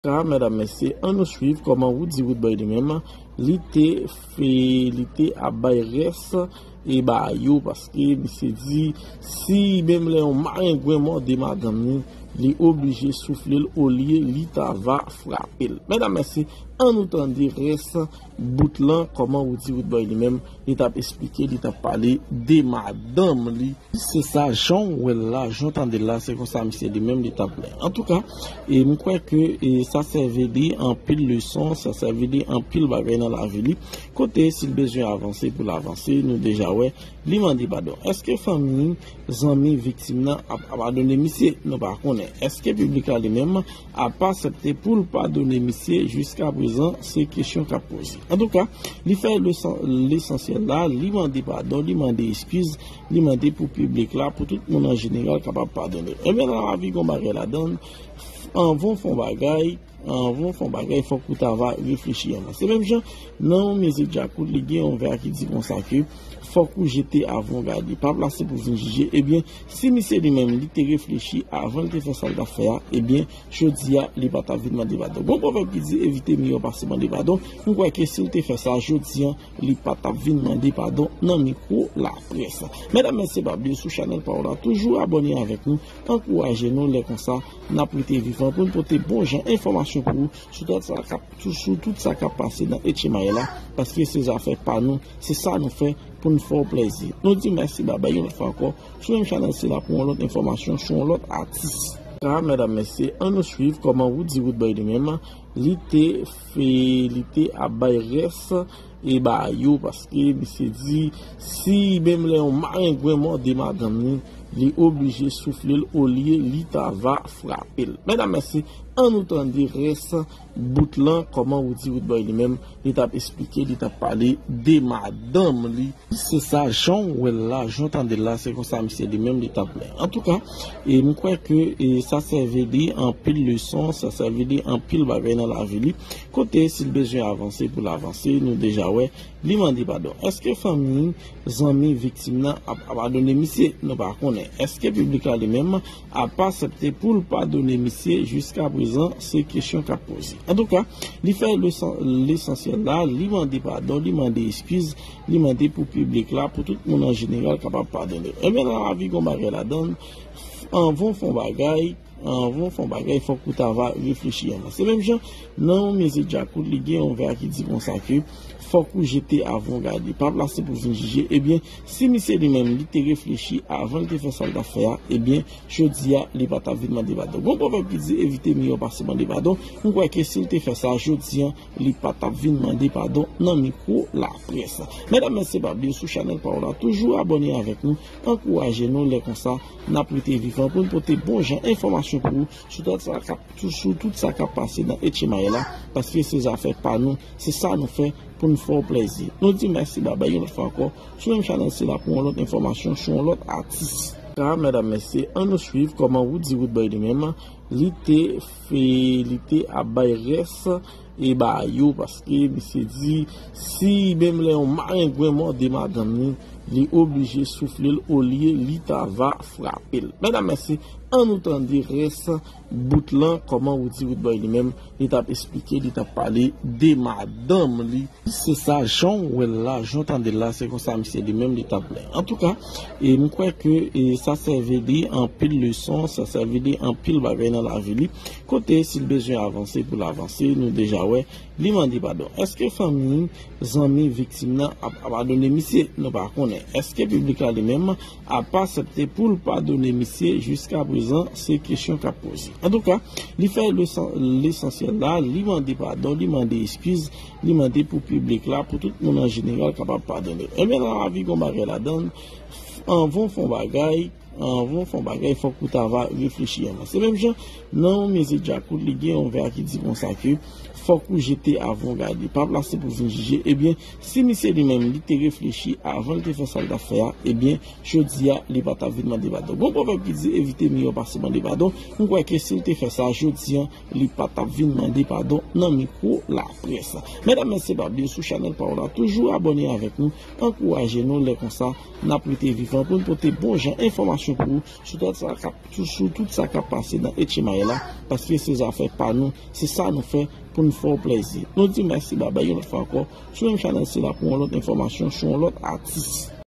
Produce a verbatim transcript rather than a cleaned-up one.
Ka, medam, mesye, ann nou swiv kòman Roody Roodboy li menm, li te fè, li te ap bay rès e ba yo, paske misye di, si menm lè yon marengwen mòde madanm li, li oblije soufle l olye li ta va frape l. Medam, mesye, ann nou tande rès bout lan, kòman Roody Roodboy li menm, li t ap esplike, li t ap pale de madanm li. Se sa, jan w wè l la, jan w tande l la, se konsa misye li menm li t ap lè. Antouka, e m kwè ke e sa sèvi li anpil leson, sa sèvi li anpil bagay nan lavi li. Kote, si l bezwen avanse pou l avanse, nou deja wè, li mande padon. Èske fanmi, zanmi viktim nan ap padone misye? Nou pa konnen. Èske piblik la li menm ap aksepte pou l padone misye? Jiskaprezan, se kesyon k ap poze. Antouka, li fè lesan-, lesansyèl la, li mande padon, li mande eskiz, li mande pou piblik la, pou tout moun an jeneral kapab padone l. Ebyen, nan lavi, gon bagay ladan l, anvan w fè yon bagay, anvan w fè yon bagay, fòk ou ta va reflechi anvan. Se menm jan, nan yon mizik Djakout, li gen yon vè ki di konsa ke fòk ou jete avan w gade. Pa plase pou vin jije. Ebyen, si misye li menm, li te reflechi avan l te fè sa l t ap fè a, ebyen, jodi a, li pa t ap vin mande padon. Gon pwovèb ki di, evite miyò pase mande padon. M kwè ke si l te fè sa, jodi a, li pa t ap vin mande padon nan mikwo laprès. Medam, mesye, pa bliye sou chanèl pa w la, toujou abòne avèk nou, ankouraje nou, lè konsa, n ap rete vivan pou n pote bon jan enfòmasyon pou ou sou tout sa k ap, sou, sou tout sa k ap pase nan Etchemaye la, paske se zafè pa nou, se sa nou fè pou n fè w plèzi. Nou di mèsi, babay, yon lòt fwa ankò, sou menm chanèl sila pou yon lòt enfòmasyon, sou yon lòt atis. Ka, medam, mesye, ann nou swiv kòman Roody Roodboy li menm, li te fè, li te ap bay rès e ba yo, paske misye di, si menm lè yon marengwen mòde madanm li, li oblije soufle l olye li ta va frape l. Medam, mesye, ann nou tande rès bout lan, kòman Roody Roodboy li menm, li t ap esplike, li t ap pale de madanm li. Se sa, jan w wè l la, jan w tande l la, se konsa misye li menm li t ap lè. Antouka, e m kwè ke e sa sèvi li anpil leson, sa sèvi li anpil bagay nan lavi li. Kote, si l bezwen avanse pou l avanse, nou deja wè, li mande padon. Èske fanmi, zanmi viktim nan ap padone misye? Nou pa konnen. Èske piblik la li menm ap aksepte pou l padone misye? Jiskaprezan, se kesyon k ap poze. Antouka, li fè lesan-, lesansyèl la, li mande padon, li mande eskiz, li mande pou piblik la, pou tout moun an jeneral kapab padone l. Ebyen, nan lavi, gon bagay ladan l, anvan w fè yon bagay, anvan w fè yon bagay, fòk ou ta va reflechi anvan. Se menm jan, nan yon mizik Djakout, li gen yon vè ki di konsa ke fòk ou jete avan w gade. Pa plase pou vin jije. Ebyen, si misye li menm, li te reflechi avan l te fè sa l t ap fè a, ebyen, jodi a, li pa t ap vin mande padon. Gon pwovèb ki di, evite miyò pase mande padon. M kwè ke si l te fè sa, jodi a, li pa t ap vin mande padon nan mikwo laprès. Medam, mesye, pa bliye sou chanèl pa w la, toujou abòne avèk nou, ankouraje nou, lè konsa, n ap rete vivan pou n pote bon jan enfòmasyon pou ou sou tout sa k ap, sou, sou tout sa k ap pase nan Etchemaye la, paske se zafè pa nou, se sa nou fè pou n fè w plèzi. Nou di mèsi, babay, yon lòt fwa ankò, sou menm chanèl sila pou yon lòt enfòmasyon, sou yon lòt atis. Ka, medam, mesye, ann nou swiv kòman Roody Roodboy li menm, li te fè, li te ap bay rès e ba yo, paske misye di, si menm lè yon marengwen mòde madanm li, li oblije soufle l olye li ta va frape l. Medam, mesye, ann nou tande rès bout lan, kòman Roody Roodboy li menm, li t ap esplike, li t ap pale de madanm li. Se sa, jan w wè l la, jan w tande l la, se konsa misye li menm li t ap lè. Antouka, e m kwè ke e sa sèvi li anpil leson, sa sèvi li anpil bagay nan lavi li. Kote, si l bezwen avanse pou l avanse, nou deja wè, li mande padon. Èske fanmi, zanmi viktim nan ap padone misye? Nou pa konnen. Èske piblik la li menm ap aksepte pou l padone misye? Jiskaprezan, se kesyon k ap poze. Antouka, li fè lesan-, lesansyèl la, li mande padon, li mande eskiz, li mande pou piblik la, pou tout moun an jeneral kapab padone l. Ebyen, nan lavi, gon bagay ladan l, anvan w fè yon bagay, anvan w fè yon bagay, fòk ou ta va reflechi anvan. Se menm jan, nan yon mizik Djakout, li gen yon vè ki di konsa ke fòk ou jete avan w gade. Pa plase pou vin jije. Ebyen, si misye li menm, li te reflechi avan l te fè sa l t ap fè a, ebyen, jodi a, li pa t ap vin mande padon. Gon pwovèb ki di, evite miyò pase mande padon. M kwè ke si l te fè sa, jodi a, li pa t ap vin mande padon nan mikwo laprès. Medam, mesye, pa bliye sou chanèl pa w la, toujou abòne avèk nou, ankouraje nou, lè konsa, n ap rete vivan pou n pote bon jan enfòmasyon Pou ou, sou tout sa k ap, sou, sou tout sa k ap pase nan H M I la, paske se zafè pa nou, se sa nou fè pou n fè w plèzi. Nou di mèsi, babay, yon lòt fwa ankò, sou menm chanèl sila pou yon lòt enfòmasyon, sou yon lòt atis.